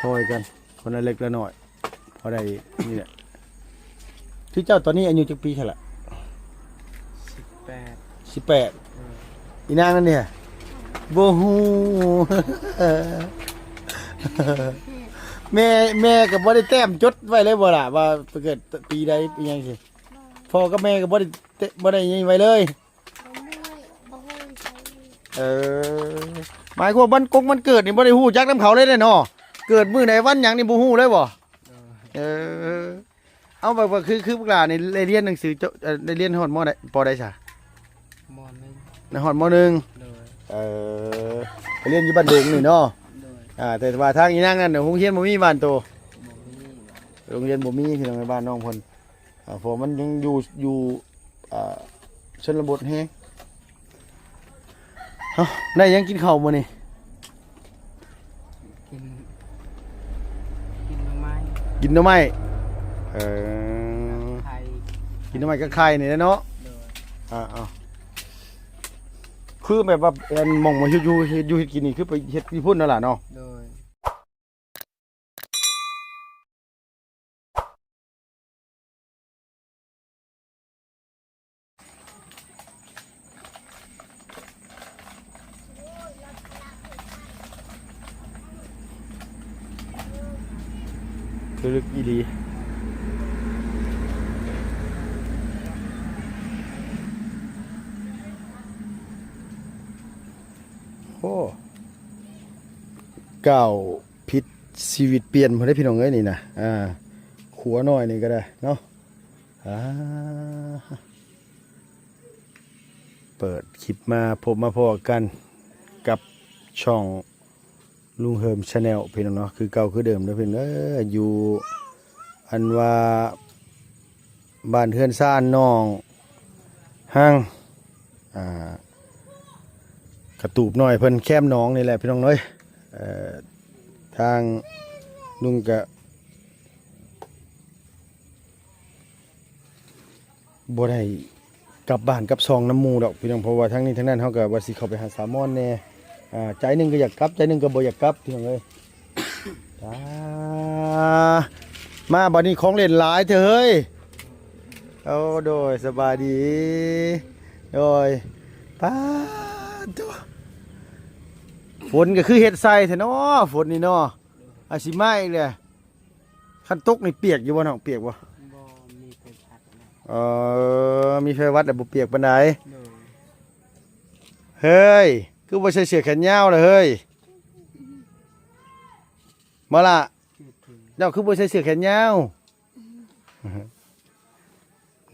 ຊ່ອຍກັນ ຄົນລະເລັກລະນ້ອຍ ພໍໄດ້ນີ້ແຫຼະ. ຄືເຈົ້າຕອນນີ້ອາຍຸຈັກປີຊັ້ນລະ? ສິບແປດ ສິບແປດ. ເອີ ອີນາງນັ້ນເດ? ບໍ່ຮູ້. ແມ່ ແມ່ກໍບໍ່ໄດ້ແຕ້ມຈົດໄວ້ເລີຍບໍ່ລະ ວ່າໄປເກີດປີໃດອີຫຍັງຊີ້? ພໍ່ກັບແມ່ກໍບໍ່ໄດ້ແຕະ ບໍ່ໄດ້ຫຍັງໄວ້ເລີຍ. ເອີ ໝາຍຄວາມວັນກົງວັນເກີດນີ້ບໍ່ໄດ້ຮູ້ຈັກນຳເຂົາເລີຍເນາະ. ເກີດມື້ໃດວັນຫຍັງນີ້ບໍ່ຮູ້ເລີຍບໍ່? ເອີ ເອົາ ແບບວ່າຄື ຄືພວກຫຼານນີ້ໄດ້ຮຽນໜັງສື ເຈົ້າ ເອີ ໄດ້ຮຽນຮອດ ມໍ ໃດ ປໍ ໃດຊະ? ມໍ ໜຶ່ງ ໄດ້ຮອດ ມໍ ໜຶ່ງ. ໂດຍ ເອີ ໄປຮຽນຢູ່ບ້ານດົງນີ້ເນາະ. ໂດຍ ອ່າ ແຕ່ວ່າທາງອີນາງນັ້ນໂຮງຮຽນບໍ່ມີບ້ານໂຕ. ບໍ່ມີ ໂຮງຮຽນບໍ່ມີ ພີ່ນ້ອງ ໃນບ້ານນ້ອງເພິ່ນ. ອ່າ ເພາະວ່າມັນຍັງຢູ່ ຢູ່ ອ່າ ຊົນນະບົດແຮງ. ເອົ້າ ໄດ້ຫຍັງກິນເຂົ້າມື້ນີ້? ກິນ ກິນໜໍ່ໄມ້ ກິນໜໍ່ໄມ້. ເອີ ໄຂ່ ກິນໜໍ່ໄມ້ກັບໄຂ່ນີ້ແຫຼະເນາະ. ໂດຍ ອ່າ ເອົາ ຄືແບບວ່າ ອັນ ໝ່ອງມາເຮັດຢູ່ ເຮັດຢູ່ເຮັດກິນນີ້ ຄືໄປເຮັດຢູ່ພຸ້ນນັ້ນລະເນາະ. ໂດຍ ຄືລຶກອີ່ຫຼີ. ໂອ້ ກ້າວຜິດ ຊີວິດປ່ຽນພຸ້ນເດ້ພີ່ນ້ອງເອີຍນີ້ນະ. ອ່າ ຄົວນ້ອຍນີ້ກໍໄດ້ເນາະ. ອ່າ ເປີດຄລິບມາພົບມາພໍ້ກັນກັບຊ່ອງລຸງເຮີມ Channel ພີ່ນ້ອງເນາະ. ຄືເກົ່າຄືເດີມເດີພີ່ນ້ອງເອີຍ ຢູ່ອັນວ່າ ບ້ານເຮືອນຊານໜອງຮັງ ອ່າ ກະຕູບນ້ອຍເພິ່ນແຄມໜອງນີ້ແຫຼະພີ່ນ້ອງເອີຍ. ເອີ ທາງລຸງກະບໍ່ໄດ້ກັບບ້ານກັບຊ່ອງນຳໝູ່ດອກພີ່ນ້ອງ ເພາະວ່າທັງນີ້ທັງນັ້ນເຮົາກະວ່າຊິເຂົ້າໄປຫາສາວມອນແດ່. ອ່າ ໃຈໜຶ່ງກໍຢາກກັບ ໃຈໜຶ່ງກໍບໍ່ຢາກກັບພີ່ນ້ອງເອີຍ. ອ່າ ມາບັດນີ້ຂອງເລ່ນຫຼາຍແທ້ເຮີ້ຍ. ໂອ້ ໂດຍ ສະບາຍດີ. ໂດຍ ປາດໂທ້ ຝົນກໍຄືເຮັດໃສ່ແທ້ເນາະ ຝົນນີ້ເນາະ. ອາ ຊິມາອີກແຫຼະ. ຄັນຕົກນີ້ປຽກຢູ່ບໍ່ນ້ອງ? ປຽກບໍ່? ບໍ່ ມີແຕ່ພັດນະ. ເອີ ມີໄຟວັດແລ້ວບໍ່ປຽກປານໃດ. ໂດຍ ເຮີ້ຍ ຄືບໍ່ໃສ່ເສື້ອແຂນຍາວລະເຮີ້ຍ? ມາລະ ເຈົ້າຄືບໍ່ໃສ່ເສື້ອແຂນຍາວ?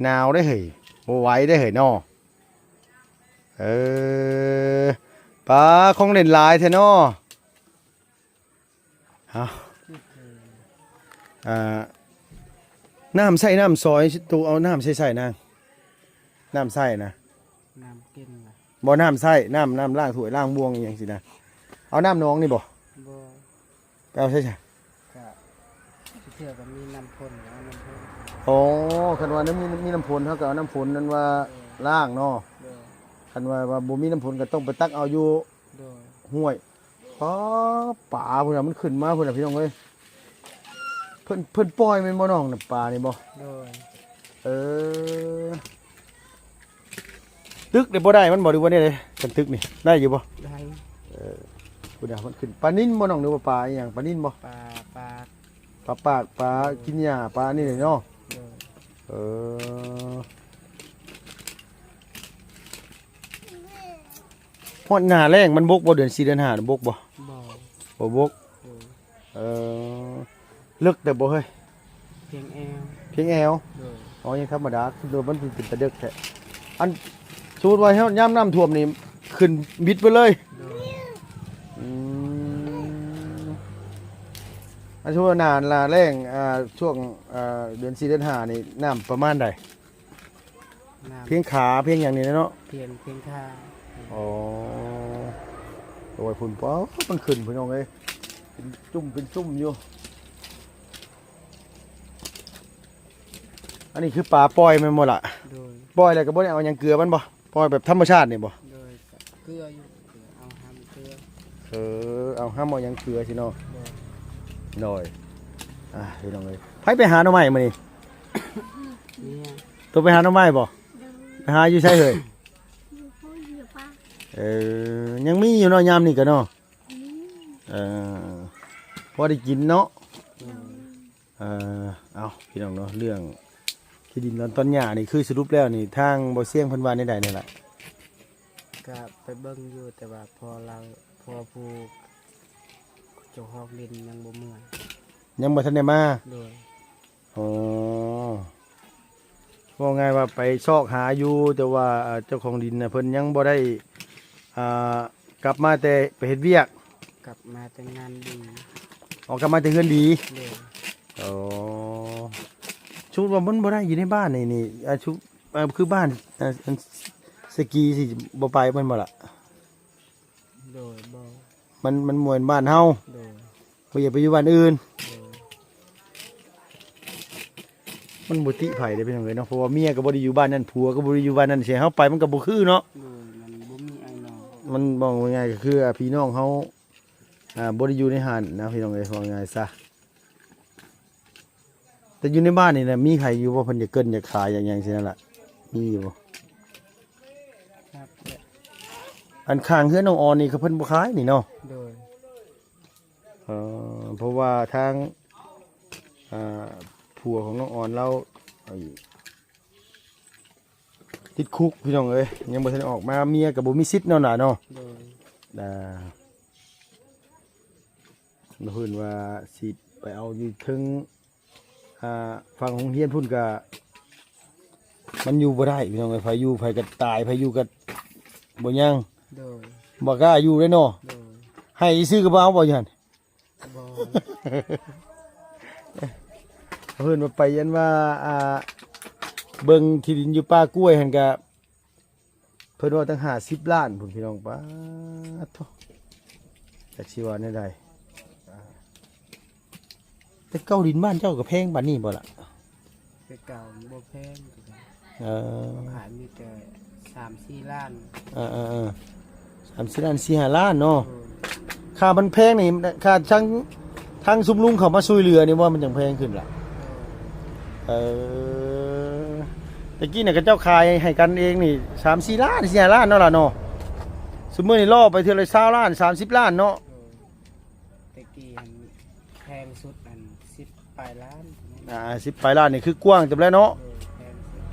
ໜາວເດ້ເຮີ້ຍ ບໍ່ໄຫວເດ້ເຮີ້ຍເນາະ. ເອີ ປາ ຂອງເລ່ນຫຼາຍແທ້ເນາະ. ເອົ້າ ອ່າ ນ້ຳໃຊ້ນ້ຳຊອຍ ຕູ້ເອົານ້ຳໃສ່ໃສ່ນາງ ນ້ຳໃຊ້ນະ ນ້ຳກິນນະ. ບໍ່ ນ້ຳໃຊ້ ນ້ຳ ນ້ຳລ້າງຖ້ວຍລ້າງບ່ວງອີ່ຫຍັງຊີ້ນະ. ເອົານ້ຳໜອງນີ້ບໍ່? ບໍ່ ໄປເອົາໃສຊະ? ກະເທື່ອກໍມີນ້ຳຝົນ ເອົານ້ຳຝົນ. ອໍ ຄັນວ່າມີ ມີນ້ຳຝົນ ເຮົາກໍເອົານ້ຳຝົນນັ້ນວ່າ ເອີ ລ້າງເນາະ. ໂດຍ ຄັນວ່າ ວ່າບໍ່ມີນ້ຳຝົນກໍຕ້ອງໄປຕັກເອົາຢູ່ ໂດຍ ຫ້ວຍ. ປາ ປາພຸ້ນນະ ມັນຂຶ້ນມາພຸ້ນນະ ພີ່ນ້ອງເອີຍ. ເພິ່ນ ເພິ່ນປ່ອຍແມ່ນບໍ່ນ້ອງນະ ປານີ້ບໍ່? ໂດຍ ເອີ ຕຶກນີ້ບໍ່ໄດ້ມັນບໍ່ ຫຼືວ່າແນວໃດ? ຄັນຕຶກນີ້ໄດ້ຢູ່ບໍ່? ໄດ້ ເອີ ພຸ້ນນະ ມັນຂຶ້ນ. ປານິນບໍ່ນ້ອງ ຫຼືວ່າປາອີ່ຫຍັງ? ປານິນບໍ່? ປາປາກ ປາປາກ ປາກິນຫຍ້າ ປານີ້ເນາະ. ໂດຍ ເອີ ຮອດໜ້າແລ້ງມັນບົກບໍ່? ເດືອນສີ່ເດືອນຫ້າບົກບໍ່? ບໍ່ ບໍ່ບົກ. ໂດຍ ເອີ ເລິກແຕ່ບໍ່ເຮີ້ຍ? ພຽງແອວ ພຽງແອວ. ໂດຍ ອໍ ຍັງທຳມະດາ ຄືມັນເປັນຕາເດິກແທ້. ອັນ ສົມມຸດວ່າຍາມນ້ຳຖ້ວມນີ້ຂຶ້ນບິດໄປເລີຍ. ໂດຍ ອືມ ອັນ ສົມມຸດວ່າໜ້າ ໜ້າແລ້ງ ອ່າ ຊ່ວງ ອ່າ ເດືອນສີ່ເດືອນຫ້ານີ້ ນ້ຳປະມານໃດ? ນ້ຳ ພຽງຂາພຽງຫຍັງນີ້ແຫຼະເນາະ. ພຽງ ພຽງຂາ. ອໍ ໂອ້ຍ ພຸ້ນ ປາ ມັນຂຶ້ນພີ່ນ້ອງເອີຍ ເປັນຈຸ້ມເປັນຈຸ້ມຢູ່. ອັນນີ້ຄືປາປ່ອຍແມ່ນບໍ່ລະ? ໂດຍ ປ່ອຍແລ້ວກໍບໍ່ໄດ້ເອົາຫຍັງເກືອມັນບໍ່? ປ່ອຍແບບທຳມະຊາດນີ້ບໍ່? ໂດຍ ເກືອຢູ່ ເກືອ ເອົາຫ້ຳເກືອ. ເອີ ເອົາຫ້ຳເອົາຫຍັງເກືອຊີ້ເນາະ. ໂດຍ ໂດຍ ອ່າ ພີ່ນ້ອງເອີຍ ໃຜໄປຫາໜໍ່ໄມ້ມື້ນີ້? ເມຍ ໂຕໄປຫາໜໍ່ໄມ້ບໍ່? ໂດຍ ໄປຫາຢູ່ໃສເຮີ້ຍ? ຢູ່ພຸ້ນຢູ່ປ່າ ເອີ ຍັງມີຢູ່ເນາະ ຍາມນີ້ກະເນາະ ອືມ ເອີ ພໍໄດ້ກິນເນາະ ໂດຍ ເອີ ເອົາ ພີ່ນ້ອງເນາະ ເລື່ອງທີ່ດິນຕອນ ຕອນຫຍ້ານີ້ ຄືສະຫຼຸບແລ້ວນີ້ ທາງບໍ່ຊຽງເພິ່ນວ່າແນວໃດແນ່ລະ? ກະໄປເບິ່ງຢູ່ ແຕ່ວ່າພໍ່ລາວ ພໍ່ຜູ້ເຈົ້າຂອງດິນຍັງບໍ່ເມືອ ຍັງບໍ່ທັນໄດ້ມາ ໂດຍ ອໍ ເວົ້າງ່າຍວ່າໄປຊອກຫາຢູ່ ແຕ່ວ່າ ເອີ ເຈົ້າຂອງດິນນະ ເພິ່ນຍັງບໍ່ໄດ້ ອ່າ ກັບມາແຕ່ໄປເຮັດວຽກ ກັບມາແຕ່ງານດີ ອໍ ກັບມາແຕ່ເຮືອນດີ ໂດຍ ອໍ ສົມມຸດວ່າມັນບໍ່ໄດ້ຢູ່ໃນບ້ານນີ້ ນີ້ ອ່າ ຊຸ ອ່າ ຄືບ້ານ ອ່າ ອັນ ສະກີຊິບໍ່ໄປແມ່ນບໍ່ລະ? ໂດຍ ບໍ່ ມັນ ມັນບໍ່ແມ່ນບ້ານເຮົາ ໂດຍ ບໍ່ຢາກໄປຢູ່ບ້ານອື່ນ ໂດຍ ມັນບໍ່ຕິໃຜເດ້ພີ່ນ້ອງເອີຍເນາະ ເພາະວ່າເມຍກໍບໍ່ໄດ້ຢູ່ບ້ານນັ້ນ ຜົວກໍບໍ່ໄດ້ຢູ່ບ້ານນັ້ນ ຊິໃຫ້ເຮົາໄປມັນກໍບໍ່ຄືເນາະ ໂດຍ ມັນບໍ່ມີອ້າຍນ້ອງ ມັນເວົ້າງ່າຍໆກໍຄື ອ່າ ພີ່ນ້ອງເຮົາ ອ່າ ບໍ່ໄດ້ຢູ່ໃນຫັ້ນນະ ພີ່ນ້ອງເອີຍ ເວົ້າງ່າຍຊະ ແຕ່ຢູ່ໃນບ້ານນີ້ນະ ມີໃຜຢູ່ບໍ່ ເພິ່ນຢາກເກີ້ນຢາກຂາຍຢາກຫຍັງຊີ້ນັ້ນລະ ມີຢູ່ບໍ່? ອັນຂ້າງເຮືອນນ້ອງອອນນີ້ ຄືເພິ່ນບໍ່ຂາຍນີ້ເນາະ ໂດຍ ເອີ ເພາະວ່າທາງ ອ່າ ຜົວຂອງນ້ອງອອນລາວ ໄອ້ ຕິດຄຸກພີ່ນ້ອງເອີຍ ຍັງບໍ່ທັນອອກມາ ເມຍກໍບໍ່ມີສິດເນາະຫຼາເນາະ ໂດຍ ອ່າ ເພິ່ນວ່າຊິໄປເອົາຢູ່ເທິງ ອ່າ ຝັ່ງໂຮງຮຽນພຸ້ນກະ ມັນຢູ່ບໍ່ໄດ້ພີ່ນ້ອງເອີຍ ໃຜຢູ່ໃຜກໍຕາຍ ໃຜຢູ່ກໍບໍ່ຍັງ ໂດຍ ບໍ່ກ້າຢູ່ເດ້ເນາະ ໂດຍ ໃຫ້ຊື່ກໍບໍ່ເອົາບໍ່ຢູ່ຫັ້ນ ບໍ່ ເພິ່ນວ່າໄປອັນວ່າ ອ່າ ເບິ່ງທີ່ດິນຢູ່ປ່າກ້ວຍຫັ້ນກະ ເພິ່ນວ່າຕັ້ງຫ້າສິບລ້ານພຸ້ນພີ່ນ້ອງ ປາດໂທ້ ຈັກຊິວ່າແນວໃດ ແຕ່ເກົ່າດິນບ້ານເຈົ້າກໍແພງປານນີ້ບໍ່ລະ? ແຕ່ເກົ່າບໍ່ແພງ ເອີ ຂາຍມີແຕ່ສາມສີ່ລ້ານ ເອີໆໆ ສາມສີ່ລ້ານ ສີ່ຫ້າລ້ານເນາະ ໂດຍ ຄ່າມັນແພງນີ້ ຄ່າທັງ ທັງຊຸມລຸງເຂົ້າມາຊ່ວຍເຫຼືອນີ້ບໍ່ ມັນຈັ່ງແພງຂຶ້ນລະ ໂດຍ ເອີ ແຕ່ກີ້ນະ ເຂົາເຈົ້າຂາຍໃຫ້ກັນເອງນີ້ ສາມສີ່ລ້ານ ສີ່ຫ້າລ້ານເນາະລະເນາະ ຊຸມມື້ນີ້ລໍ້ໄປເທື່ອລະຊາວລ້ານ ສາມສິບລ້ານເນາະ ໂດຍ ແຕ່ກີ້ຫັ້ນແພງສຸດອັນສິບປາຍລ້ານ ອ່າ ສິບປາຍລ້ານນີ້ຄືກວ້າງເຕີບແລ້ວເນາະ ໂດຍ ແພງສຸດ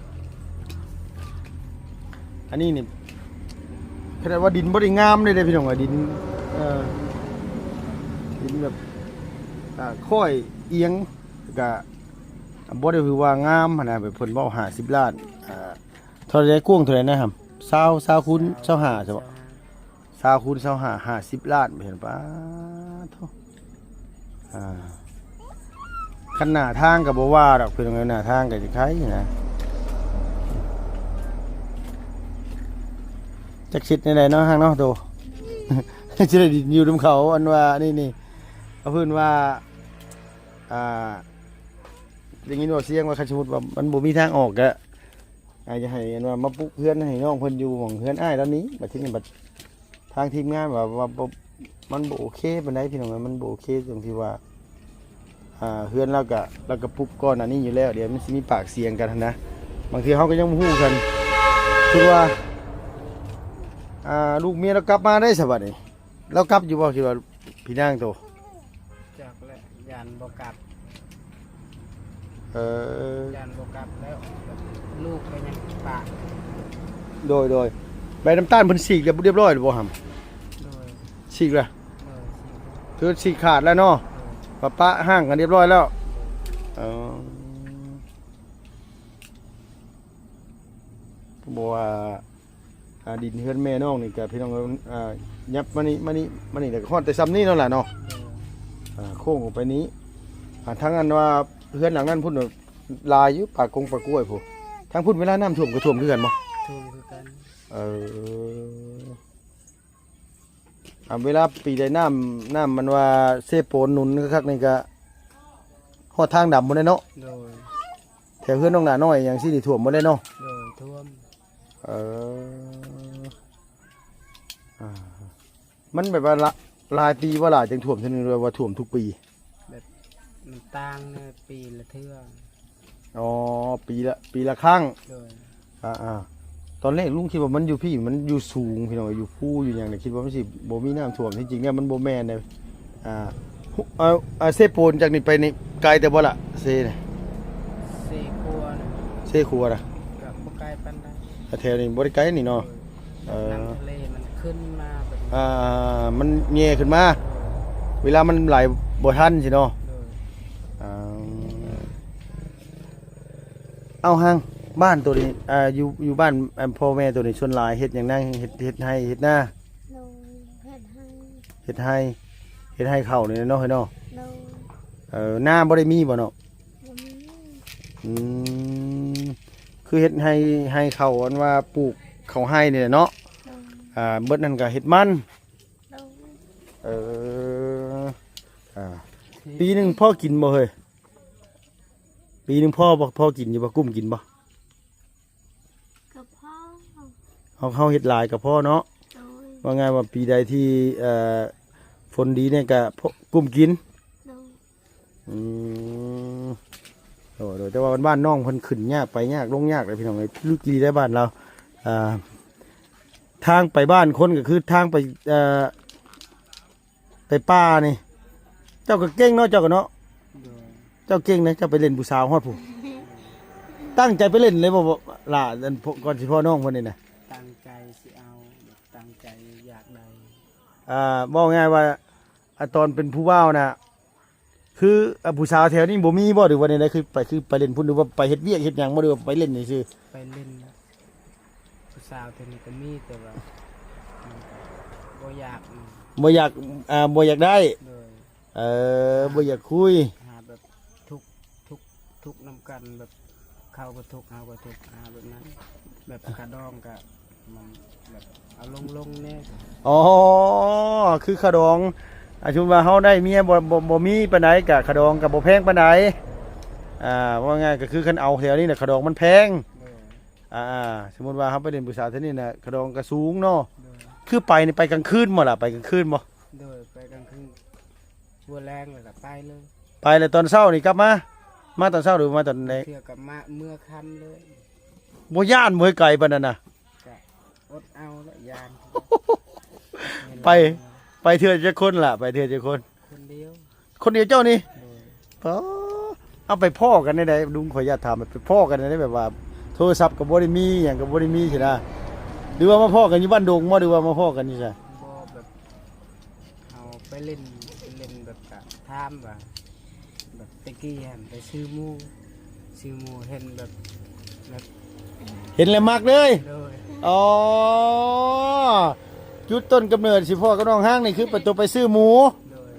ອັນນີ້ນີ້ ຂະໜາດວ່າດິນບໍ່ໄດ້ງາມເດ້ ພີ່ນ້ອງເອີຍ ດິນ ເອີ ດິນແບບ ອ່າ ຄ້ອຍອຽງ ກະບໍ່ໄດ້ຖືວ່າງາມຫັ້ນນະ ແບບເພິ່ນເວົ້າຫ້າສິບລ້ານ ອ່າ ເທົ່າໃດ ກວ້າງເທົ່າໃດນະຫຳ ຊາວ ຊາວຄູນຊາວຫ້າ ຊາວ ຊາວຫ້າ ຊະເບາະ ຊາວຄູນຊາວຫ້າ ຫ້າສິບລ້ານ ເຫັນປະ ໂທ້ ອ່າ ຄັນໜ້າທາງກໍບໍ່ວ່າດອກ ເພິ່ນວ່າໜ້າທາງກໍຈະໄຄນະ ຈັກຊິເຮັດແນວໃດເນາະ ທາງເນາະ ໂຕ ຊິໄດ້ດິນຢູ່ນຳເຂົາ ອັນວ່ານີ້ນີ້ ເຂົາເພິ່ນວ່າ ອ່າ ໄດ້ຍິນວ່າສຽງວ່າ ຄັນສົມມຸດວ່າມັນບໍ່ມີທາງອອກກະ ອາ ຢາກໃຫ້ອັນວ່າມາປຸກເຮືອນໃຫ້ນ້ອງເພິ່ນຢູ່ໝ່ອງເຮືອນອ້າຍລາວນີ້ ບັດທີນີ້ບັດທາງທີມງານວ່າ ວ່າບໍ່ ມັນບໍ່ໂອເຄປານໃດພີ່ນ້ອງ ມັນບໍ່ໂອເຄ ຕຣົງທີ່ວ່າ ອ່າ ເຮືອນລາວກະ ລາວກະປຸກກ່ອນໜ້ານີ້ຢູ່ແລ້ວ ດຽວມັນຊິມີປາກສຽງກັນຫັ້ນນະ ບາງເທື່ອເຮົາກໍຍັງບໍ່ຮູ້ກັນ ຄືວ່າ ອ່າ ລູກເມຍລາວກັບມາໄດ້ຊະບັດນີ້ ລາວກັບຢູ່ບໍ່ ຄິດວ່າພີ່ນາງໂຕ? ຈັກແຫຼະ ຢ້ານບໍ່ກັບ ເອີ ຢ້ານບໍ່ກັບແລ້ວ ລູກກໍຍັງປາກ ໂດຍ ໂດຍ ໃບນ້ຳຕານເພິ່ນສີກລຽບ ລຽບຮ້ອຍແລ້ວບໍ່ຫຳ? ໂດຍ ສີກລະ ໂດຍ ສີກ ຄືສີກຂາດແລ້ວເນາະ ໂດຍ ປະປະຮ່າງກັນລຽບຮ້ອຍແລ້ວ ເອີ ບໍ່ວ່າ ອ່າ ດິນເຮືອນແມ່ນ້ອງນີ້ກະ ພີ່ນ້ອງເອີຍ ອ່າ ຍັບມານີ້ ມານີ້ ມານີ້ ແລ້ວກໍຮອດແຕ່ຊ່ຳນີ້ເນາະຫຼາເນາະ ໂດຍ ອ່າ ໂຄ້ງອອກໄປນີ້ ອ່າ ທາງອັນວ່າເຮືອນຫຼັງນັ້ນພຸ້ນຫຼາຍຢູ່ ປ່າກົງປ່າກ້ວຍພຸ້ນ ທາງພຸ້ນເວລານ້ຳຖ້ວມກໍຖ້ວມຄືກັນບໍ່? ຖ້ວມຄືກັນ ເອີ ອ່າ ເວລາປີໃດນ້ຳ ນ້ຳມັນວ່າເຊໂປນໜູນຄັກໆນີ້ກະຮອດທາງດຳພຸ້ນແຫຼະເນາະ ໂດຍ ແຖວເຮືອນນ້ອງໜ້ານ້ອຍຫຍັງຊີ້ນີ້ຖ້ວມໝົດເລີຍເນາະ ໂດຍ ຖ້ວມ ເອີ ອ່າ ມັນແບບວ່າລະ ຫຼາຍປີບໍ່ຫຼາຍຈັ່ງຖ້ວມເທື່ອໜຶ່ງ ຫຼືວ່າຖ້ວມທຸກປີ? ແບບ ມັນຕ່າງແດ່ ປີລະເທື່ອ. ອໍ ປີລະ ປີລະຄັ້ງ. ໂດຍ. ອ່າໆ ຕອນແລກລຸງຄິດວ່າມັນຢູ່ພີ້ ມັນຢູ່ສູງພີ່ນ້ອງ ຢູ່ພູຢູ່ຫຍັງນີ້ ຄິດວ່າມັນຊິບໍ່ມີນ້ຳຖ້ວມ ທີ່ຈິງແລ້ວມັນບໍ່ແມ່ນເດ້. ອ່າ ເອີ ເຊໂປນຈາກນີ້ໄປນີ້ໄກແຕ່ບໍ່ລະ ເຊນະ? ເຊຂົວນະ ເຊຂົວນະ ກໍບໍ່ໄກປານໃດ. ແຖວນີ້ບໍ່ໄດ້ໄກນີ້ເນາະ. ໂດຍ. ເອີ ນ້ຳທະເລມັນຂຶ້ນມາແບບ ອ່າ ມັນແຍ່ຂຶ້ນມາ ເວລາມັນໄຫຼບໍ່ທັນຊີ້ເນາະ. ໂດຍ. ອ່າ ເອົາ ຫາງ ບ້ານໂຕນີ້ ອ່າ ຢູ່ ຢູ່ບ້ານ ອັນ ພໍ່ແມ່ໂຕນີ້ ສ່ວນຫຼາຍເຮັດຫຍັງນາ? ເຮັດ ເຮັດໄຮ່ເຮັດນາ? ໂດຍ ເຮັດໄຮ່ ເຮັດໄຮ່ ເຮັດໄຮ່ເຂົ້ານີ້ເນາະ ເອີຍເນາະ. ໂດຍ. ເອີ ນາບໍ່ໄດ້ມີບໍ່ເນາະ? ບໍ່ມີ. ອືມ ຄືເຮັດໄຮ່ ໄຮ່ເຂົ້າ ອັນວ່າປູກເຂົ້າໄຮ່ນີ້ແຫຼະເນາະ. ໂດຍ. ອ່າ ເບິດນັ້ນກໍເຮັດມັນ. ໂດຍ. ເອີ ອ່າ ປີໜຶ່ງພໍກິນບໍ່ເຮີ້ຍ? ປີໜຶ່ງພໍບໍ່ ພໍກິນຢູ່ບໍ່ ກຸ້ມກິນບໍ່? ກໍພໍ ເຮົາ ເຮົາເຮັດຫຼາຍກໍພໍເນາະ. ໂດຍ. ວ່າງ່າຍວ່າປີໃດທີ່ ເອີ ຝົນດີນີ້ກໍພໍ ກຸ້ມກິນ. ໂດຍ. ອືມ ໂດຍ ໂດຍ ແຕ່ວ່າບ້ານນ້ອງເພິ່ນຂຶ້ນຍາກໄປຍາກລົງຍາກເດ້ພີ່ນ້ອງເອີຍ ລຶກອີ່ຫຼີເດ້ບ້ານລາວ. ອ່າ ທາງໄປບ້ານຄົນກໍຄືທາງໄປ ເອີ ໄປປ່ານີ້ ເຈົ້າກໍເກັ່ງເນາະ ເຈົ້າກໍເນາະ. ໂດຍ. ເຈົ້າເກັ່ງເດ້ ເຈົ້າໄປຫຼິ້ນຜູ້ສາວຮອດພຸ້ນ ຕັ້ງໃຈໄປຫຼິ້ນເລີຍບໍ່ ບໍ່ ຫຼ້າ ອັນ ກ່ອນຊິພໍ້ນ້ອງເພິ່ນນີ້ນະ? ຕັ້ງໃຈຊິເອົາ ຕັ້ງໃຈຢາກໄດ້. ອ່າ ເວົ້າງ່າຍວ່າ ອາ ຕອນເປັນຜູ້ບ່າວນະ ຄື ອາ ຜູ້ສາວແຖວນີ້ບໍ່ມີບໍ່ ຫຼືວ່າແນວໃດ? ຄືໄປ ຄືໄປຫຼິ້ນພຸ້ນ ຫຼືວ່າໄປເຮັດວຽກເຮັດຫຍັງບໍ່ ຫຼືວ່າໄປຫຼິ້ນຊື່ໆ? ໄປຫຼິ້ນ ຜູ້ສາວແຖວນີ້ກໍມີ ແຕ່ວ່າມັນກໍບໍ່ຢາກ ບໍ່ຢາກ ອ່າ ບໍ່ຢາກໄດ້. ໂດຍ. ເອີ ບໍ່ຢາກຄຸຍ ຫາແບບທຸກ ທຸກ ທຸກນຳກັນ ແບບເຂົາກໍທຸກ ເຮົາກໍທຸກ ຫາແບບນັ້ນ ແບບຄ່າດອງກໍ ມັນແບບເອົາລົງໆແດ່. ອໍ ຄືຄ່າດອງ ອາ ສົມມຸດວ່າເຮົາໄດ້ເມຍບໍ່ ບໍ່ ບໍ່ມີປານໃດ ກະຄ່າດອງກະບໍ່ແພງປານໃດ. ອ່າ ເວົ້າງ່າຍກໍຄືຄັນເອົາແຖວນີ້ນະ ຄ່າດອງມັນແພງ. ໂດຍ. ອ່າ ສົມມຸດວ່າເຮົາໄປຫຼິ້ນຜູ້ສາວແຖວນີ້ນະ ຄ່າດອງກະສູງເນາະ. ໂດຍ. ຄືໄປນີ້ໄປກາງຄືນບໍ່ລະ ໄປກາງຄືນບໍ່? ໂດຍ ໄປກາງຄືນ ຫົວແລງແລ້ວກໍໄປເລີຍ. ໄປແລ້ວຕອນເຊົ້ານີ້ກັບມາ ມາຕອນເຊົ້າ ຫຼືມາຕອນແລງ? ເທື່ອກໍມາເມືອຄ່ຳເລີຍ. ບໍ່ຢ້ານບໍ່ ໃຫ້ໄກປານນັ້ນນະ? ກະອົດເອົາແຫຼະ ຢ້ານ. ໄປ ໄປເທື່ອຈັກຄົນລະ ໄປເທື່ອຈັກຄົນ? ຄົນດຽວ. ຄົນດຽວເຈົ້ານີ້? ໂດຍ. ປາ ເອົາ ໄປພໍ້ກັນແນວໃດ ລຸງ ຂໍອະນຸຍາດຖາມ ໄປພໍ້ກັນແນວໃດ ແບບວ່າໂທລະສັບກໍບໍ່ໄດ້ມີ ຫຍັງກໍບໍ່ໄດ້ມີຊີ້ນະ ຫຼືວ່າມາພໍ້ກັນຢູ່ບ້ານດົງບໍ່ ຫຼືວ່າມາພໍ້ກັນຢູ່ໃສ? ບໍ່ ແບບ ເຮົາໄປຫຼິ້ນ ໄປຫຼິ້ນແບບກະຖາມວ່າ ແບບແຕ່ກີ້ຫັ້ນໄປຊື້ໝູ ຊື້ໝູເຫັນແບບ ແບບ ເຫັນແລ້ວມັກເລີຍ. ໂດຍ. ອໍ ຈຸດຕົ້ນກຳເນີດຊິພໍ້ກັບນ້ອງຮ້າງນີ້ຄືໄປ ໂຕໄປຊື້ໝູ. ໂດຍ.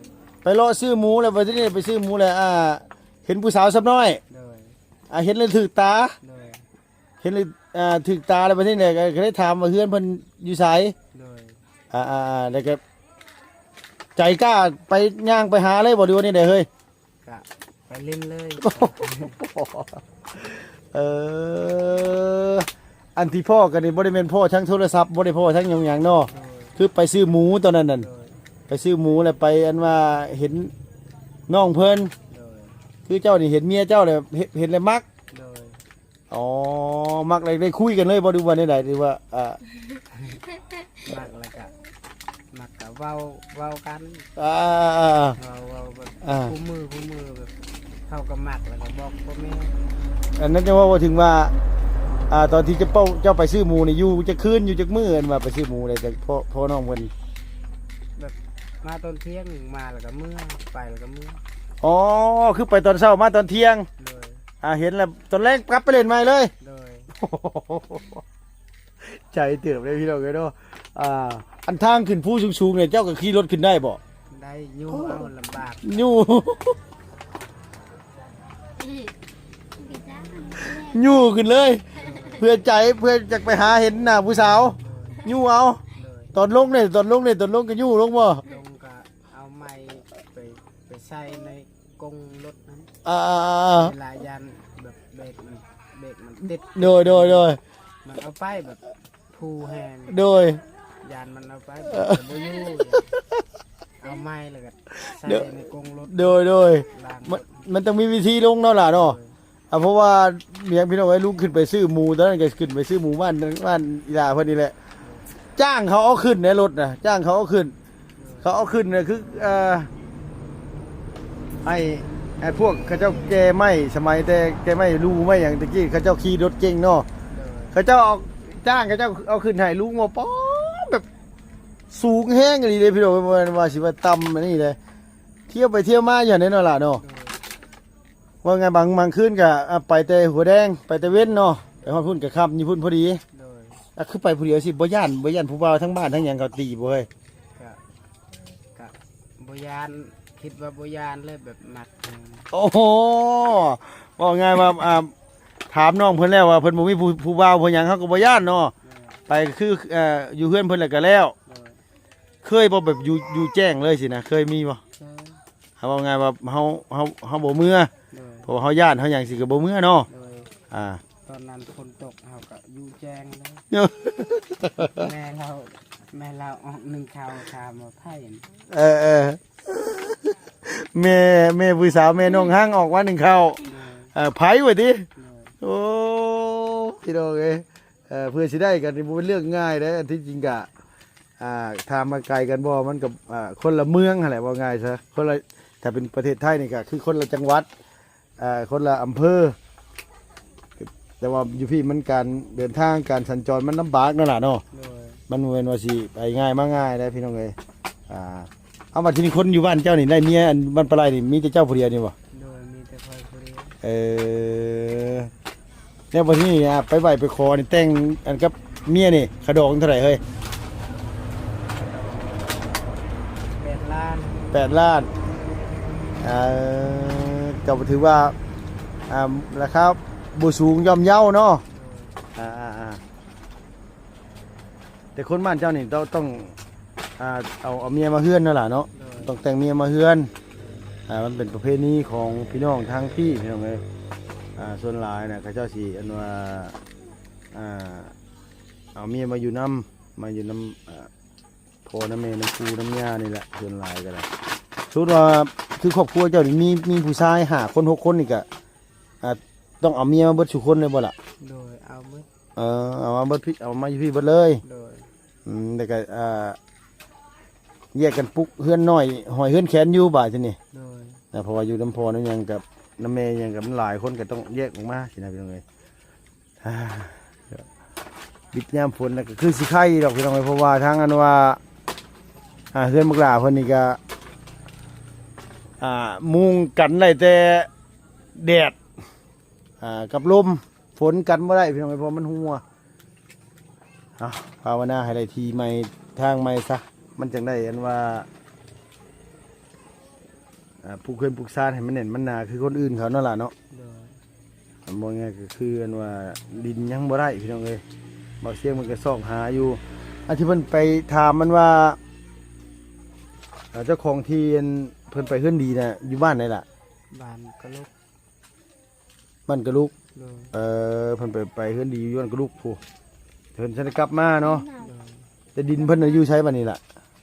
ໄປເລາະຊື້ໝູແລ້ວ ບັດທີນີ້ໄປຊື້ໝູແລ້ວ ອ່າ ເຫັນຜູ້ສາວຊຳນ້ອຍ. ໂດຍ. ອ່າ ເຫັນແລ້ວຖືກຕາ. ໂດຍ. ເຫັນແລ້ວ ອ່າ ຖືກຕາແລ້ວ ບັດນີ້ແຫຼະ ກໍ ກໍໄດ້ຖາມວ່າເຮືອນເພິ່ນຢູ່ໃສ? ໂດຍ. ອ່າໆໆ ແລ້ວກໍໃຈກ້າໄປ ຍ່າງໄປຫາເລີຍບໍ່ ຫຼືວ່າແນວໃດເຮີ້ຍ? ກະໄປຫຼິ້ນເລີຍ. ເອີ ອັນທີ່ພໍ້ກັນນີ້ບໍ່ໄດ້ແມ່ນພໍ້ທາງໂທລະສັບ ບໍ່ໄດ້ພໍ້ທາງຫຍັງໆເນາະ. ໂດຍ. ຄືໄປຊື້ໝູຕອນນັ້ນນັ້ນ. ໂດຍ. ໄປຊື້ໝູແລ້ວໄປ ອັນວ່າເຫັນນ້ອງເພິ່ນ. ໂດຍ. ຄືເຈົ້ານີ້ເຫັນເມຍເຈົ້າແລ້ວ ເຫັນ ເຫັນແລ້ວມັກ. ໂດຍ. ອໍ ມັກແລ້ວໄດ້ຄຸຍກັນເລີຍບໍ່ ຫຼືວ່າແນວໃດ ຫຼືວ່າ ອ່າ ມັກແລ້ວກະ ມັກກະເວົ້າ ເວົ້າກັນ. ອ່າ ເວົ້າ ເວົ້າແບບ ອ່າ ຄູ່ມື້ ຄູ່ມື້ແບບ ເຮົາກໍມັກແລ້ວກໍບອກພໍ່ແມ່. ອັນນັ້ນຈະເວົ້າ ເວົ້າເຖິງວ່າ ອ່າ ຕອນທີ່ເຈົ້າ ເຈົ້າໄປຊື້ໝູນີ້ ຢູ່ຈັກຄືນ ຢູ່ຈັກມື້ ອັນວ່າໄປຊື້ໝູໄດ້ ແຕ່ພໍ່ ພໍ່ນ້ອງເພິ່ນ ແບບມາຕອນທ່ຽງ ມາແລ້ວກໍເມືອ ໄປແລ້ວກໍເມືອ. ອໍ ຄືໄປຕອນເຊົ້າ ມາຕອນທ່ຽງ. ໂດຍ. ອ່າ ເຫັນແລ້ວຕອນແລງກັບໄປຫຼິ້ນໃໝ່ເລີຍ. ໂດຍ. ໃຈເຕີບເດ້ພີ່ນ້ອງເອີຍເນາະ. ອ່າ ອັນທາງຂຶ້ນພູສູງໆນີ້ ເຈົ້າກໍຂີ່ລົດຂຶ້ນໄດ້ບໍ່? ໄດ້ ຍູ້ເອົາລຳບາກ. ຍູ້ ຍູ້ຂຶ້ນເລີຍ ເພື່ອໃຈ ເພື່ອຢາກໄປຫາເຫັນໜ້າຜູ້ສາວ ຍູ້ເອົາ. ໂດຍ. ຕອນລົງເດ້ ຕອນລົງເດ້ ຕອນລົງກໍຍູ້ລົງບໍ່? ລົງກໍເອົາໄມ້ໄປ ໄປໃສ່ໃນ ກົງລົດນັ້ນ. ອ່າໆໆໆ ເວລາຢ້ານແບບເບຣກມັນ ເບຣກມັນຕິດ. ໂດຍໆໆ ມັນເອົາໄປແບບພູແຮງ. ໂດຍ. ຢ້ານມັນເອົາໄປແບບບໍ່ຢູ່ ເອົາໄມ້ແລ້ວກໍໃສ່ໃນກົງລົດ. ໂດຍໆ ລ້າງລົດ. ມັນຕ້ອງມີວິທີລົງເນາະຫຼ້າເນາະ. ໂດຍ ອ່າ ເພາະວ່າຫຍັງພີ່ນ້ອງເອີຍ ລຸງຂຶ້ນໄປຊື້ໝູ ຕອນນັ້ນກໍຂຶ້ນໄປຊື້ໝູບ້ານ ບ້ານອີຫຼ້າເພິ່ນນີ້ແຫຼະ. ໂດຍ ຈ້າງເຂົາເອົາຂຶ້ນໃນລົດນະ ຈ້າງເຂົາເອົາຂຶ້ນ. ໂດຍ ເຂົາເອົາຂຶ້ນນະ ຄື ເອີ ໃຫ້ ໃຫ້ພວກເຂົາເຈົ້າແກ່ໄມ້ ສະໄໝແຕ່ແກ່ໄມ້ລູໄມ້ຫຍັງແຕ່ກີ້ ເຂົາເຈົ້າຂີ່ລົດເກັ່ງເນາະ. ໂດຍ ເຂົາເຈົ້າເອົາ ຈ້າງເຂົາເຈົ້າເອົາຂຶ້ນໃຫ້ ລຸງວ່າ ປາດ ແບບສູງແຮງອີ່ຫຼີເດ້ພີ່ນ້ອງເອີຍ ບໍ່ແມ່ນວ່າຊິວ່າຕ່ຳອັນນີ້ເດ້. ທ່ຽວໄປທ່ຽວມາຢູ່ຫັ້ນເດ້ເນາະຫຼ້າເນາະ. ໂດຍ ວ່າໄງ ບາງ ບາງຄືນກະ ອ່າ ໄປແຕ່ຫົວແດງ ໄປແຕ່ເວັນເນາະ ໄປຮອດພຸ້ນກະຄ່ຳຢູ່ພຸ້ນພໍດີ. ໂດຍ ອ່າ ຄືໄປຜູ້ດຽວຊິ ບໍ່ຢ້ານ ບໍ່ຢ້ານຜູ້ບ່າວທາງບ້ານທາງຫຍັງເຂົາຕີບໍ່ເຮີ້ຍ? ກະ ກະບໍ່ຢ້ານ ຄິດວ່າບໍ່ຢ້ານເລີຍ ແບບມັກ. ໂອ້ໂຫ ເວົ້າງ່າຍວ່າ ອ່າ ຖາມນ້ອງເພິ່ນແລ້ວວ່າເພິ່ນບໍ່ມີຜູ້ ຜູ້ບ່າວຜູ້ຫຍັງ ເຮົາກໍບໍ່ຢ້ານເນາະ. ໂດຍ ໄປກໍຄື ເອີ ຢູ່ເຮືອນເພິ່ນແລ້ວກໍແລ້ວ. ໂດຍ ເຄີຍບໍ່ ແບບຢູ່ ຢູ່ແຈ້ງເລີຍຊີ້ນະ ເຄີຍມີບໍ່? ເຄີຍ. ເຮົາເວົ້າງ່າຍວ່າເຮົາ ເຮົາ ເຮົາບໍ່ເມືອ. ໂດຍ ເພາະວ່າເຮົາຢ້ານ ເຮົາຫຍັງຊີ້ກໍບໍ່ເມືອເນາະ. ໂດຍ ອ່າ ຕອນນັ້ນຝົນຕົກ ເຮົາກໍຢູ່ແຈ້ງເລີຍ. ແມ່ລາວ ແມ່ລາວອອກໜຶ້ງເຂົ້າ ຖາມວ່າໃຜ? ເອີ ເອີ ແມ່ ແມ່ຜູ້ສາວ ແມ່ນ້ອງຮັງອອກມາໜຶ້ງເຂົ້າ. ໂດຍ ເອີ ໃຜວ່າຕິ? ໂດຍ ໂອ້ ພີ່ນ້ອງເອີຍ ເອີ ເພື່ອຊິໄດ້ກັນນີ້ບໍ່ເປັນເລື່ອງງ່າຍເດ້. ອັນທີ່ຈິງກະ ອ່າ ຖາມວ່າໄກກັນບໍ່ ມັນກໍ ອ່າ ຄົນລະເມືອງຫັ້ນແຫຼະ ເວົ້າງ່າຍຊະ ຄົນລະ ຖ້າເປັນປະເທດໄທນີ້ກໍຄືຄົນລະຈັງຫວັດ ອ່າ ຄົນລະອຳເພີ ແຕ່ວ່າຢູ່ພີ້ມັນ ການເດີນທາງ ການສັນຈອນມັນລຳບາກເນາະຫຼ້າເນາະ. ໂດຍ ມັນບໍ່ແມ່ນວ່າຊິໄປງ່າຍມາງ່າຍໄດ໋ພີ່ນ້ອງເອີຍ. ອ່າ ເອົາ ບັດທີນີ້ຄົນຢູ່ບ້ານເຈົ້ານີ້ ໄດ້ເມຍອັນບ້ານປາໄລນີ້ ມີແຕ່ເຈົ້າຜູ້ດຽວນີ້ບໍ່? ໂດຍ ມີແຕ່ຂ້ອຍຜູ້ດຽວ. ເອີ ແລ້ວບັດທີນີ້ ອ່າ ໄປໄຫວ້ໄປຂໍນີ້ ແຕ່ງອັນກັບເມຍນີ້ ຄ່າດອງເທົ່າໃດເຮີ້ຍ? ແປດລ້ານ. ແປດລ້ານ. ເອີ ກໍຖືວ່າ ອ່າ ລາຄາບໍ່ສູງ ຍ່ອມເຍົາເນາະ. ໂດຍ ອ່າໆໆ ແຕ່ຄົນບ້ານເຈົ້ານີ້ຕ້ອງ ຕ້ອງ ອ່າ ເອົາ ເອົາເມຍມາເຮືອນນັ້ນລະເນາະ. ໂດຍ ຕ້ອງແຕ່ງເມຍມາເຮືອນ. ອ່າ ມັນເປັນປະເພນີຂອງພີ່ນ້ອງທາງພີ້ ພີ່ນ້ອງເອີຍ. ອ່າ ສ່ວນຫຼາຍນະ ເຂົາເຈົ້າຊິ ອັນວ່າ ອ່າ ເອົາເມຍມາຢູ່ນຳ ມາຢູ່ນຳ ອ່າ ພໍ່ນຳແມ່ ນຳປູ່ນຳຍ່ານີ້ແຫຼະ ສ່ວນຫຼາຍກໍໄດ້. ສົມມຸດວ່າ ຄືຄອບຄົວເຈົ້ານີ້ມີ ມີຜູ້ຊາຍຫ້າຄົນ ຫົກຄົນນີ້ກະ ອ່າ ຕ້ອງເອົາເມຍມາເບິດສູ່ຄົນເລີຍບໍ່ລະ? ໂດຍ ເອົາເບິດ. ເອີ ເອົາມາເບິດພີ້ ເອົາມາຢູ່ພີ້ເບິດເລີຍ. ໂດຍ ອືມ ແລ້ວກໍ ອ່າ ແຍກກັນປຸກເຮືອນນ້ອຍ ຫ້ອຍເຮືອນແຂນຢູ່ບາດທີນີ້. ໂດຍ ນະ ເພາະວ່າຢູ່ນຳພໍ່ນຳຫຍັງກັບນຳແມ່ຫຍັງກັບມັນຫຼາຍຄົນ ກໍຕ້ອງແຍກອອກມາຊີ້ນະ ພີ່ນ້ອງເອີຍ. ບິດຍາມຝົນນະ ກໍຄືຊິໄຄດອກ ພີ່ນ້ອງເອີຍ ເພາະວ່າທາງອັນວ່າ ອ່າ ເຮືອນບັກຫຼ້າເພິ່ນນີ້ກໍ ອ່າ ມຸງກັນໄດ້ແຕ່ແດດ ອ່າ ກັບລົມ. ຝົນກັນບໍ່ໄດ້ພີ່ນ້ອງເອີຍ ເພາະມັນຮົ່ວ. ເອົາ ພາວະນາໃຫ້ໄດ້ທີ່ໃໝ່ ທາງໃໝ່ຊະ ມັນຈັ່ງໄດ້ອັນວ່າ ອ່າ ປູກເຮືອນປູກຊານໃຫ້ມັນແໜ້ນມັນໜາຄືຄົນອື່ນເຂົານັ້ນລະເນາະ. ໂດຍ ອັນບໍ່ງ່າຍກໍຄືອັນວ່າດິນຍັງບໍ່ໄດ້ພີ່ນ້ອງເອີຍ. ບ່າວຊຽງມັນກໍຊອກຫາຢູ່ ອັນທີ່ເພິ່ນໄປຖາມມັນວ່າ ເຈົ້າຂອງທີ່ອັນເພິ່ນໄປເຮືອນດີນະ ຢູ່ບ້ານໃດລະ? ບ້ານກະລຸກ. ບ້ານກະລຸກ. ໂດຍ ເອີ ເພິ່ນໄປ ໄປເຮືອນດີຢູ່ບ້ານກະລຸກພຸ້ນ ເພິ່ນທັນໄດ້ກັບມາເນາະ. ໂດຍ ແຕ່ດິນເພິ່ນນະຢູ່ໃສບັດນີ້ລະ?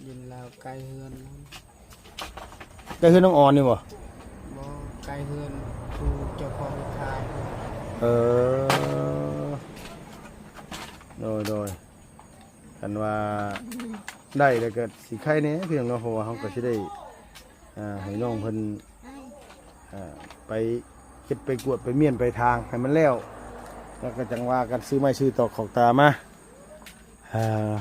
ດິນລາວໃກ້ເຮືອນ ໃກ້ເຮືອນນ້ອງອອນນີ້ບໍ່? ບໍ່ ໃກ້ເຮືອນຜູ້ເຈົ້າຂອງຂາຍ. ເອີ ໂດຍ ໂດຍ. ຄັນວ່າໄດ້ແລ້ວກໍຊິໄຄແດ່ພີ່ນ້ອງເນາະ ເພາະວ່າເຮົາກໍຊິໄດ້ ອ່າ ໃຫ້ນ້ອງເພິ່ນ ອ່າ ໄປເກັບໄປກວດໄປມ້ຽນໄປຖາງໃຫ້ມັນແລ້ວ ແລ້ວກໍຈັ່ງວ່າກັນ ຊື້ໄມ້ຊື້ຕອກຂອກຕາມາ ອ່າ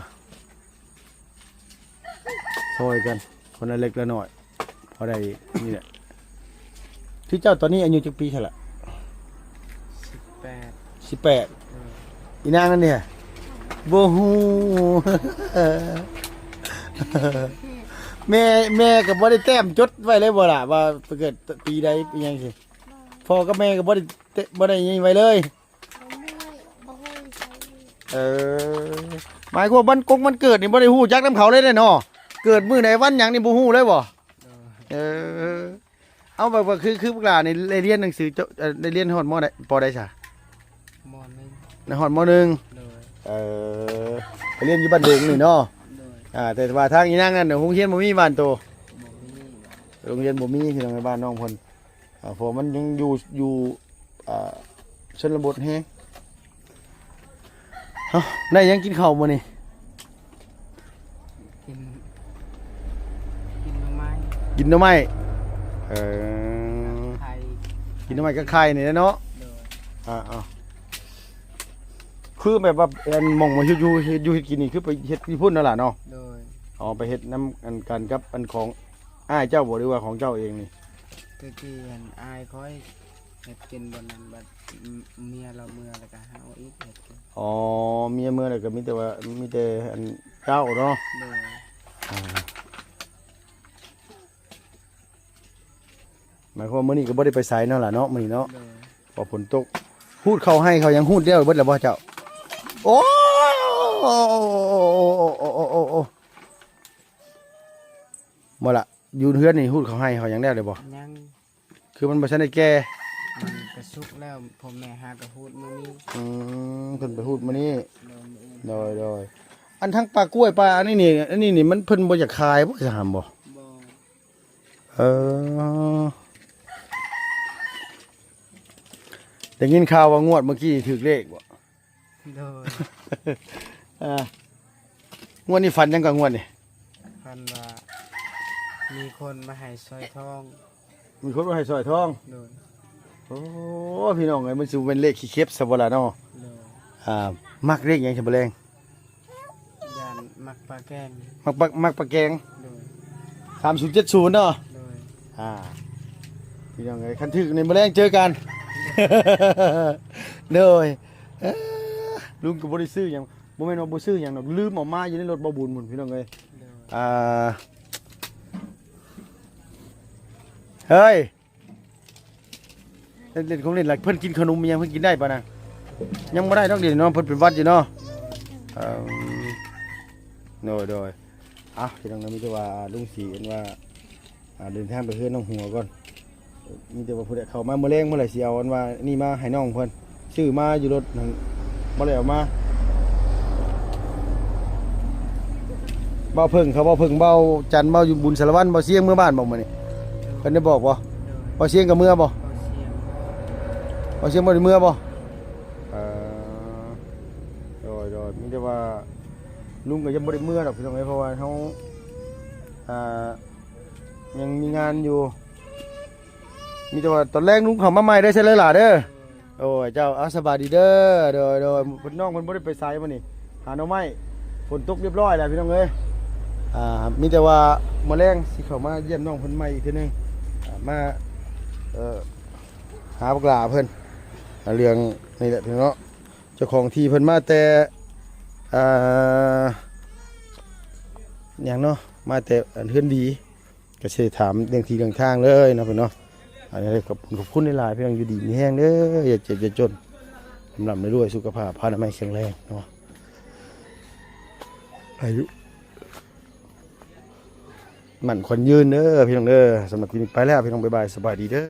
ຊ່ອຍກັນຄົນລະເລັກລະນ້ອຍ ພໍໄດ້ນີ້ແຫຼະ. ຄືເຈົ້າຕອນນີ້ອາຍຸຈັກປີຊັ້ນລະ? ສິບແປດ. ສິບແປດ. ເອີ ອີນາງນັ້ນເດ? ບໍ່ຮູ້. ແມ່ ແມ່ກໍບໍ່ໄດ້ແຕ້ມຈົດໄວ້ເລີຍບໍ່ລະ ວ່າໄປເກີດປີໃດອີຫຍັງຊີ້? ພໍ່ກັບແມ່ກໍບໍ່ໄດ້ ບໍ່ໄດ້ຫຍັງໄວ້ເລີຍ. ເອີ ໝາຍຄວາມວ່າວັນກົງວັນເກີດນີ້ບໍ່ໄດ້ຮູ້ຈັກນຳເຂົາເລີຍເນາະ. ເກີດມື້ໃດວັນຫຍັງນີ້ບໍ່ຮູ້ເລີຍບໍ່? ເອີ ເອົາ ແບບວ່າຄື ຄືພວກຫຼານນີ້ໄດ້ຮຽນໜັງສື ເຈົ້າ ເອີ ໄດ້ຮຽນຮອດ ມໍ ໃດ ປໍໃດຊະ? ມໍໜຶ່ງ. ໄດ້ຮອດ ມໍໜຶ່ງ. ໂດຍ ເອີ ໄປຮຽນຢູ່ບ້ານດົງນີ້ເນາະ. ໂດຍ ອ່າ ແຕ່ວ່າທາງອີນາງນັ້ນໂຮງຮຽນບໍ່ມີບ້ານໂຕ. ບໍ່ມີ. ໂຮງຮຽນບໍ່ມີ ພີ່ນ້ອງ ໃນບ້ານນ້ອງເພິ່ນ. ອ່າ ເພາະມັນຍັງຢູ່ ຢູ່ ອ່າ ຊົນນະບົດແຮງ. ເອົ້າ ໄດ້ຫຍັງກິນເຂົ້າມື້ນີ້? ກິນ ກິນໜໍ່ໄມ້ ກິນໜໍ່ໄມ້. ເອີ ໄຂ່ ກິນໜໍ່ໄມ້ກັບໄຂ່ນີ້ແຫຼະເນາະ. ໂດຍ. ອ່າ ເອົາ ຄືແບບວ່າ ອັນ ໝ່ອງມາເຮັດຢູ່ ເຮັດຢູ່ເຮັດກິນນີ້ ຄືໄປເຮັດຢູ່ພຸ້ນນັ້ນລະເນາະ? ໂດຍ. ອໍ ໄປເຮັດນຳ ອັນ ກັນກັບ ອັນ ຂອງອ້າຍເຈົ້າບໍ່ ຫຼືວ່າຂອງເຈົ້າເອງນີ້? ແຕ່ກີ້ ອັນ ອ້າຍຂ້ອຍເຮັດກິນບ່ອນນັ້ນ ບັດ ເມຍລາວເມືອແລ້ວກໍເຮົາອີກເຮັດກິນ. ອໍ ເມຍເມືອແລ້ວກໍມີແຕ່ວ່າ ມີແຕ່ ອັນ ເຈົ້າເນາະ? ໂດຍ. ອ່າ ໝາຍຄວາມວ່າມື້ນີ້ກໍບໍ່ໄດ້ໄປໃສເນາະລະເນາະ ມື້ນີ້ເນາະ? ໂດຍ. ເພາະຝົນຕົກ. ຮູດເຂົ້າໄຮ່ເຂົ້າຫຍັງ ຮູດແລ້ວເບິດແລ້ວບໍ່ເຈົ້າ? ໂອ້ ໂອ້ ບໍ່ລະ ຢູ່ເຮືອນນີ້ ຮູດເຂົ້າໄຮ່ເຂົ້າຫຍັງແລ້ວແລ້ວບໍ່? ຍັງ. ຄືມັນບໍ່ທັນໄດ້ແກ່? ມັນກະສຸກແລ້ວ ພໍ່ແມ່ຫາກະຮູດມື້ນີ້. ອືມ ເພິ່ນໄປຮູດມື້ນີ້. ໂດຍ ມື້ອື່ນ. ໂດຍ ໂດຍ. ອັນທັງປ່າກ້ວຍ ປ່າອັນນີ້ນີ້ ອັນນີ້ນີ້ ມັນ ເພິ່ນບໍ່ຢາກຂາຍບໍ່ ຈະຫາບໍ່? ບໍ່. ເອີ ໄດ້ຍິນຂ່າວວ່າງວດເມື່ອກີ້ຖືກເລກບໍ່? ໂດຍ. ອ່າ ງວດນີ້ຝັນຫຍັງກະ ງວດນີ້? ຝັນວ່າມີຄົນມາໃຫ້ສອຍທອງ. ມີຄົນມາໃຫ້ສອຍທອງ? ໂດຍ. ໂອ້ ພີ່ນ້ອງເອີຍ ມັນຊິບໍ່ແມ່ນເລກຂີ້ເຂັບຊະບໍ່ລະເນາະ? ໂດຍ. ອ່າ ມັກເລກຫຍັງຊະບໍ່ແລງ? ຢ້ານມັກປາແກງ. ມັກປາ ມັກປາແກງ. ໂດຍ. ສາມສູນເຈັດສູນເນາະ? ໂດຍ. ອ່າ ພີ່ນ້ອງເອີຍ ຄັນຖືກນີ້ມື້ແລງເຈີກັນ. ໂດຍ. ເອີ ລຸງກໍບໍ່ໄດ້ຊື້ຫຍັງ ບໍ່ແມ່ນວ່າບໍ່ຊື້ຫຍັງດອກ ລືມເອົາມາຢູ່ໃນລົດບ່າວບຸນພຸ້ນ ພີ່ນ້ອງເອີຍ. ໂດຍ. ອ່າ ເຮີ້ຍ ເຫຼັ້ນ ເຫຼັ້ນຂອງເຫຼັ້ນລະ ເພິ່ນກິນຂະໜົມອີ່ຫຍັງ ເພິ່ນກິນໄດ້ປານະ? ຍັງບໍ່ໄດ້ດອກ ດຽວນີ້ເນາະ ເພິ່ນເປັນຫວັດຢູ່ເນາະ. ເອີ ໂດຍ ໂດຍ. ເອົ້າ ພີ່ນ້ອງເນາະ ມີແຕ່ວ່າລຸງສີເຫັນວ່າ ອ່າ ເດີນທາງໄປເຮືອນນ້ອງຫົວກ່ອນ. ມີແຕ່ວ່າຜູ້ໃດເຂົ້າມາມື້ແລງ ມື້ໃດຊິເອົາອັນວ່ານີ້ມາໃຫ້ນ້ອງເພິ່ນ ຊື້ມາຢູ່ລົດຫັ້ນ ບໍ່ໄດ້ເອົາມາ. ບ່າວເຜິ້ງເຂົາ ບ່າວເຜິ້ງ ບ່າວຈັນ ບ່າວບຸນສາລະວັນ ບ່າວຊຽງເມືອບ້ານບໍ່ມື້ນີ້? ເພິ່ນໄດ້ບອກບໍ່? ໂດຍ. ບ່າວຊຽງກໍເມືອບໍ່? ບ່າວຊຽງ ບ່າວຊຽງບໍ່ໄດ້ເມືອບໍ່? ເອີ ໂດຍ ໂດຍ. ມີແຕ່ວ່າລຸງກໍຍັງບໍ່ໄດ້ເມືອດອກ ພີ່ນ້ອງເອີຍ ເພາະວ່າເຮົາ ອ່າ ຍັງມີງານຢູ່. ມີແຕ່ວ່າຕອນແລງລຸງເຂົ້າມາໃໝ່ເດີ ເຊີນເລີຍຫຼ້າເດີ. ໂອ້ຍ ເຈົ້າ ເອົາ ສະບາຍດີເດີ. ໂດຍ ໂດຍ. ເພິ່ນ ນ້ອງເພິ່ນບໍ່ໄດ້ໄປໃສມື້ນີ້ ຫາໜໍ່ໄມ້. ຝົນຕົກຮຽບຮ້ອຍແລ້ວ ພີ່ນ້ອງເອີຍ. ອ່າ ມີແຕ່ວ່າມື້ແລງຊິເຂົ້າມາຢ້ຽມນ້ອງເພິ່ນໃໝ່ອີກເທື່ອໜຶ່ງ ອ່າ ມາ ເອີ ຫາບັກຫຼ້າເພິ່ນ. ອ່າ ເລື່ອງນີ້ແຫຼະ ພີ່ນ້ອງເນາະ ເຈົ້າຂອງທີ່ເພິ່ນມາແຕ່ ອ່າ ຫຍັງເນາະ ມາແຕ່ອັນເຮືອນດີ. ກໍຊິໄດ້ຖາມເລື່ອງທີ່ເລື່ອງທາງເລີຍເນາະ ເພິ່ນເນາະ. ອັນນີ້ກໍຂອບຄຸນ ຂອບຄຸນຫຼາຍໆ ພີ່ນ້ອງ ຢູ່ດີມີແຮງເດີ ຢ່າເຈັບຢ່າຈົນ ລ່ຳໆລວຍໆ ສຸຂະພາບພານາໄມແຂງແຮງເນາະ ອາຍຸໝັ້ນຂວັນຍືນເດີ ພີ່ນ້ອງເດີ. ສຳລັບຄລິບນີ້ໄປແລ້ວ ພີ່ນ້ອງ ບາຍບາຍ ສະບາຍດີເດີ.